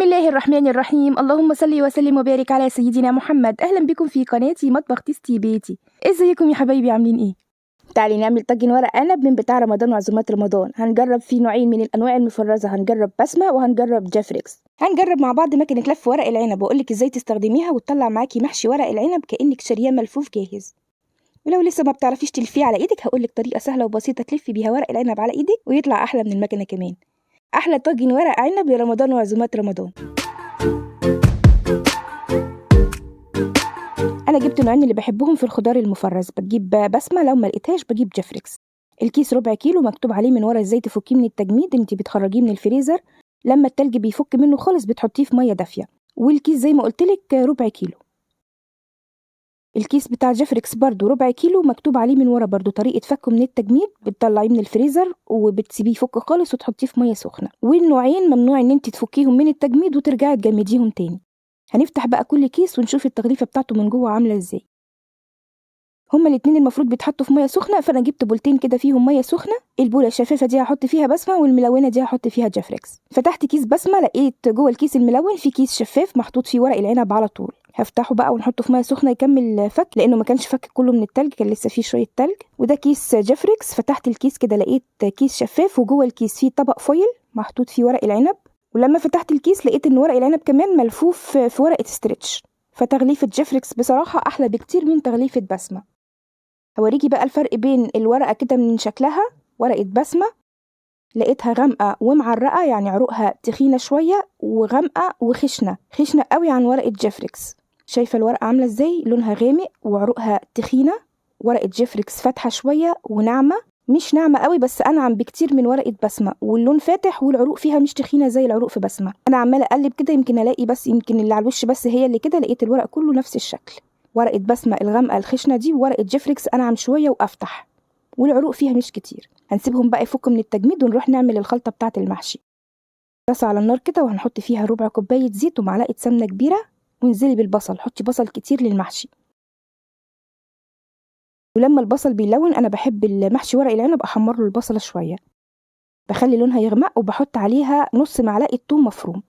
الله الرحمن الرحيم. اللهم صل وسلم وبارك على سيدنا محمد. اهلا بكم في قناتي مطبخ تيستي بيتي. ازيكم يا حبايبي، عاملين ايه؟ تعالي نعمل طاجن ورق عنب من بتاع رمضان وعزومات رمضان. هنجرب فيه نوعين من الانواع المفرزه، هنجرب بسمه وهنجرب جافريكس. هنجرب مع بعض مكنه لف ورق العنب واقول لك ازاي تستخدميها وتطلع معاكي محشي ورق العنب كانك شارياه ملفوف جاهز. ولو لسه ما بتعرفيش تلفيه على ايدك هقول لك طريقه سهلة وبسيطة تلفي بيها ورق العنب على ايدك ويطلع احلى من المكنه كمان. احلى طاجن ورق عنب لرمضان وعزومات رمضان. انا جبت نوعين اللي بحبهم في الخضار المفرز، بجيب بسمه، لو ما لقيتهاش بجيب جافريكس. الكيس ربع كيلو مكتوب عليه من ورا ازاي تفكيه من التجميد، انت بتخرجيه من الفريزر لما التلج بيفك منه خالص بتحطيه في مية دافيه. والكيس زي ما قلت لك ربع كيلو. الكيس بتاع جافريكس برضو ربع كيلو مكتوب عليه من ورا برضو طريقه فكه من التجميد، بتطلعيه من الفريزر وبتسيبيه يفك خالص وتحطيه في مية سخنة. والنوعين ممنوع ان انت تفكيهم من التجميد وترجعي تجمديهم تاني. هنفتح بقى كل كيس ونشوف التغليفه بتاعته من جوه عامله ازاي. هما الاتنين المفروض بيتحطوا في مية سخنة، فانا جبت بولتين كده فيهم مية سخنة. البوله الشفافه دي هحط فيها بسمه والملونه دي هحط فيها جافريكس. فتحت كيس بسمه لقيت جوه الكيس الملون في كيس شفاف محطوط فيه ورق العنب على طول. هفتحه بقى ونحطه في مية سخنة يكمل فك، لانه ما كانش فك كله من التلج، كان لسه فيه شوية تلج. وده كيس جافريكس. فتحت الكيس كده لقيت كيس شفاف وجوه الكيس فيه طبق foil محطوط فيه ورق العنب. ولما فتحت الكيس لقيت ان ورق العنب كمان ملفوف في ورقة stretch. فتغليفه جافريكس بصراحة احلى بكتير من تغليفه بسمه. هوريكي بقى الفرق بين الورقة كده من شكلها. ورقة بسمه لقيتها غامقه ومعرقه، يعني عروقها تخينة شوية وغامقه وخشنه، خشنه قوي عن ورقة جافريكس. شايفه الورقة عامله ازاي؟ لونها غامق وعروقها تخينة. ورقة جافريكس فاتحة شوية وناعمه، مش ناعمة قوي بس انعم بكتير من ورقة بسمه، واللون فاتح والعروق فيها مش تخينة زي العروق في بسمه. انا عماله اقلب كده يمكن الاقي، بس يمكن اللي على الوش بس هي اللي كده. لقيت الورق كله نفس الشكل، ورقة بسمه الغامقه الخشنة دي وورقة جافريكس انعم شوية وافتح والعروق فيها مش كتير. هنسيبهم بقى يفكوا من التجميد ونروح نعمل الخلطة بتاعه المحشي. طاسه على النار كده وهنحط فيها ربع كوباية زيت ومعلقة سمنه كبيرة، وانزلي بالبصل. حطي بصل كتير للمحشي. ولما البصل بيلون، انا بحب المحشي ورق العنب احمر له البصله شوية، بخلي لونها يغمق، وبحط عليها نص معلقه ثوم مفروم.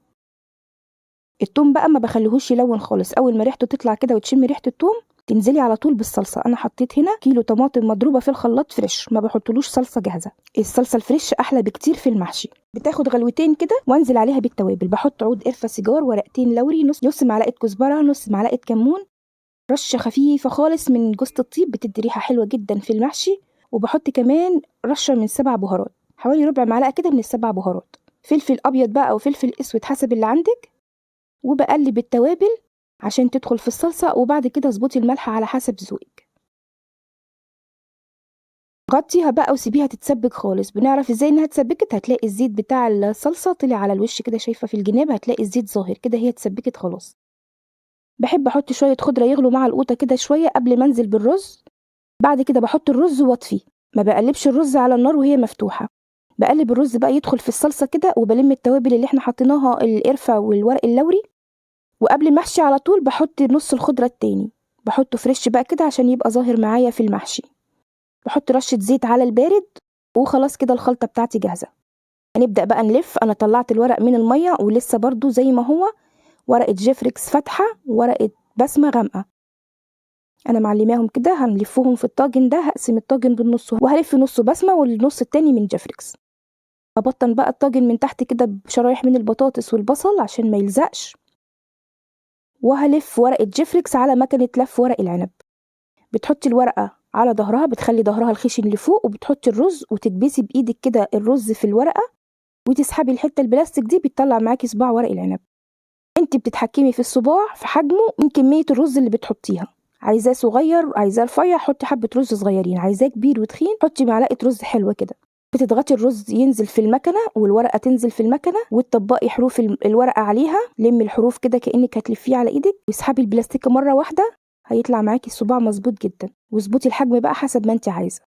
الثوم بقى ما بخليهوش يلون خالص، اول ما ريحته تطلع كده وتشم ريحه الثوم تنزلي على طول بالصلصه. انا حطيت هنا كيلو طماطم مضروبة في الخلاط fresh، ما بحطلوش صلصه جاهزة. الصلصه ال fresh احلى بكتير في المحشي. بتاخد غلوتين كده وانزل عليها بالتوابل. بحط عود قرفه سيجار، ورقتين لوري، نص معلقه كزبره، نص معلقه كمون، رشه خفيفة خالص من جوزة الطيب بتدي ريحه حلوة جدا في المحشي. وبحط كمان رشه من 7 بهارات، حوالي ربع معلقه كده من ال7 بهارات، فلفل ابيض بقى او فلفل اسود حسب اللي عندك. وبقلب التوابل عشان تدخل في الصلصه، وبعد كده اظبطي الملح على حسب ذوقك. غطيها بقى وسيبيها تتسبك خالص. بنعرف ازاي انها اتسبكت؟ هتلاقي الزيت بتاع الصلصه طلع على الوش كده، شايفه في الجناب هتلاقي الزيت ظاهر كده، هي اتسبكت خلاص. بحب احط شوية خضرة يغلوا مع القوطه كده شوية قبل ما انزل بالرز. بعد كده بحط الرز واطفي، ما بقلبش الرز على النار وهي مفتوحة. بقلب الرز بقى يدخل في الصلصه كده، وبلم التوابل اللي احنا حطيناها، القرفه والورق اللوري. وقبل ما احشي على طول بحط نص الخضرة التاني، بحطه fresh بقى كده عشان يبقى ظاهر معايا في المحشي. بحط رشه زيت على البارد، وخلاص كده الخلطة بتاعتي جاهزة. هنبدا بقى نلف. انا طلعت الورق من المية ولسه برضو زي ما هو، ورقة جافريكس فاتحة وورقة بسمه غامقه. انا معلماهم كده. هنلفهم في الطاجن ده، هقسم الطاجن بالنص وهلف نصه بسمه والنص التاني من جافريكس. هبطن بقى الطاجن من تحت كده بشرايح من البطاطس والبصل عشان ما يلزقش. وهلف ورقة جافريكس على مكنه لف ورق العنب. بتحطي الورقة على ظهرها، بتخلي ظهرها الخشن لفوق، وبتحطي الرز وتكبسي بايدك كده الرز في الورقة، وتسحبي الحتة البلاستيك دي، بتطلع معاكي صباع ورق العنب. انت بتتحكمي في الصباع في حجمه من كمية الرز اللي بتحطيها. عايزاه صغير عايزاه رفيع حطي حبه رز صغيرين، عايزاه كبير وتخين حطي معلقه رز حلوة كده. بتضغطي الرز ينزل في المكنه والورقة تنزل في المكنه، وتطبقي حروف الورقة عليها. لمي الحروف كده كانك هتلفيه على ايدك، واسحبي البلاستيكه مرة واحدة، هيطلع معاكي الصباع مظبوط جدا. واظبطي الحجم بقى حسب ما انت عايزه.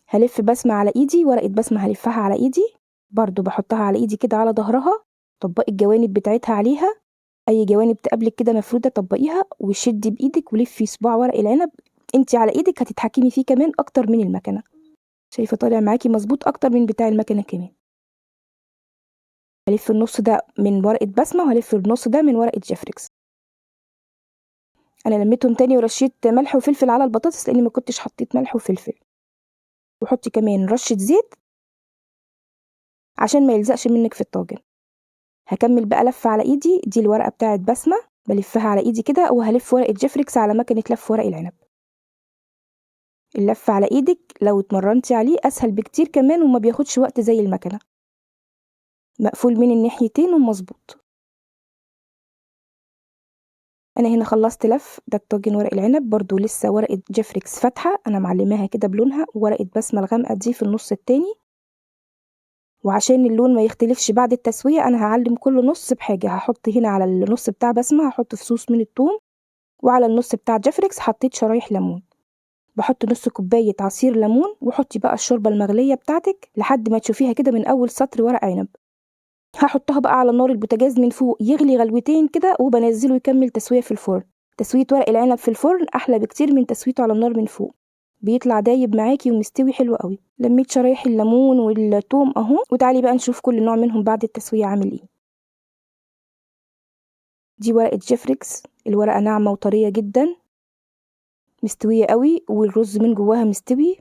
هلف بسمه على ايدي، ورقة بسمه هلفها على ايدي برضو، بحطها على ايدي كده على ظهرها. طبقي الجوانب بتاعتها عليها، اي جوانب تقابلك كده مفروده طبقيها، وشدي بايدك ولفي صباع ورق العنب. انت على ايدك هتتحكمي فيه كمان اكتر من المكنه. شايفه طالع معاكي مظبوط اكتر من بتاع المكنه كمان. هلف النص ده من ورقة بسمه وهلف النص ده من ورقة جيفريكس. انا لميتهم تاني ورشيت ملح وفلفل على البطاطس لاني ما كنتش حطيت ملح وفلفل. وحطي كمان رشه زيت عشان ما يلزقش منك في الطاجن. هكمل بقى لفه على ايدي، دي الورقة بتاعه بسمه بلفها على ايدي كده، وهلف ورقة جيفريكس على مكنه لف ورق العنب. اللف على ايدك لو اتمرنتي عليه اسهل بكتير كمان، وما بياخدش وقت زي المكنه. مقفول من الناحيتين ومظبوط. انا هنا خلصت لف. ده الطاجن ورق العنب برضو لسه ورقة جيفريكس فاتحة انا معلماها كده بلونها، وورقة بسمه الغامقه دي في النص التاني. وعشان اللون ما يختلفش بعد التسوية انا هعلم كل نص بحاجة. هحط هنا على النص بتاع بسمه هحط فصوص من الثوم، وعلى النص بتاع جيفريكس حطيت شرايح ليمون. بحط نص كوباية عصير ليمون، وحطي بقى الشوربة المغليه بتاعتك لحد ما تشوفيها كده من اول سطر ورق عنب. هحطها بقى على نار البوتاجاز من فوق يغلي غلوتين كده، وبنزله يكمل تسويه في الفرن. تسويه ورق العنب في الفرن احلى بكتير من تسويته على النار من فوق، بيطلع دايب معاكي ومستوي حلو قوي. لميت شرايح الليمون والثوم اهو، وتعالي بقى نشوف كل نوع منهم بعد التسوية عامل ايه. دي ورقة جيفريكس، الورقة ناعمة وطريه جدا، مستوية قوي، والرز من جواها مستوي.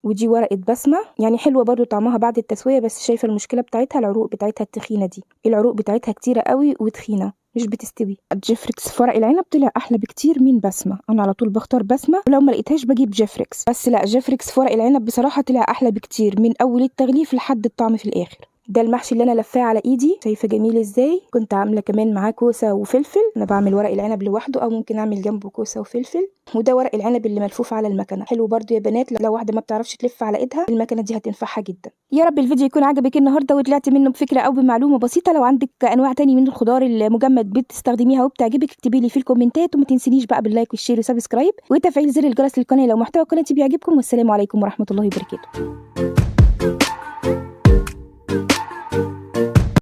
ودي ورقة بسمه، يعني حلوة برضو طعمها بعد التسوية، بس شايفه المشكلة بتاعتها العروق بتاعتها التخينه دي، العروق بتاعتها كتيرة قوي وتخينه مش بتستوي. جيفريكس في ورق العنب طلع احلى بكتير من بسمه، انا على طول بختار بسمه، ولو ما لقيتهاش بجيب جيفريكس، بس لا جيفريكس في ورق العنب بصراحة طلع احلى بكتير من اول التغليف لحد الطعم في الاخر. ده المحشي اللي انا لفاه على ايدي، شايفه جميل ازاي. كنت عامله كمان معاه كوسة وفلفل، انا بعمل ورق العنب لوحده او ممكن اعمل جنبه كوسة وفلفل. وده ورق العنب اللي ملفوف على المكنه، حلو برده يا بنات لو واحدة ما بتعرفش تلف على ايدها المكنه دي هتنفعها جدا. يا رب الفيديو يكون عجبك النهارده وطلعت منه بفكره او بمعلومة بسيطة. لو عندك انواع تاني من الخضار المجمد بتستخدميها وبتعجبك اكتبي لي في الكومنتات، وما تنسينيش بقى بال like وال share و subscribe وتفعيل زر الجرس للقناة لو محتوى قناتي بيعجبكم. والسلام عليكم ورحمة الله وبركاته.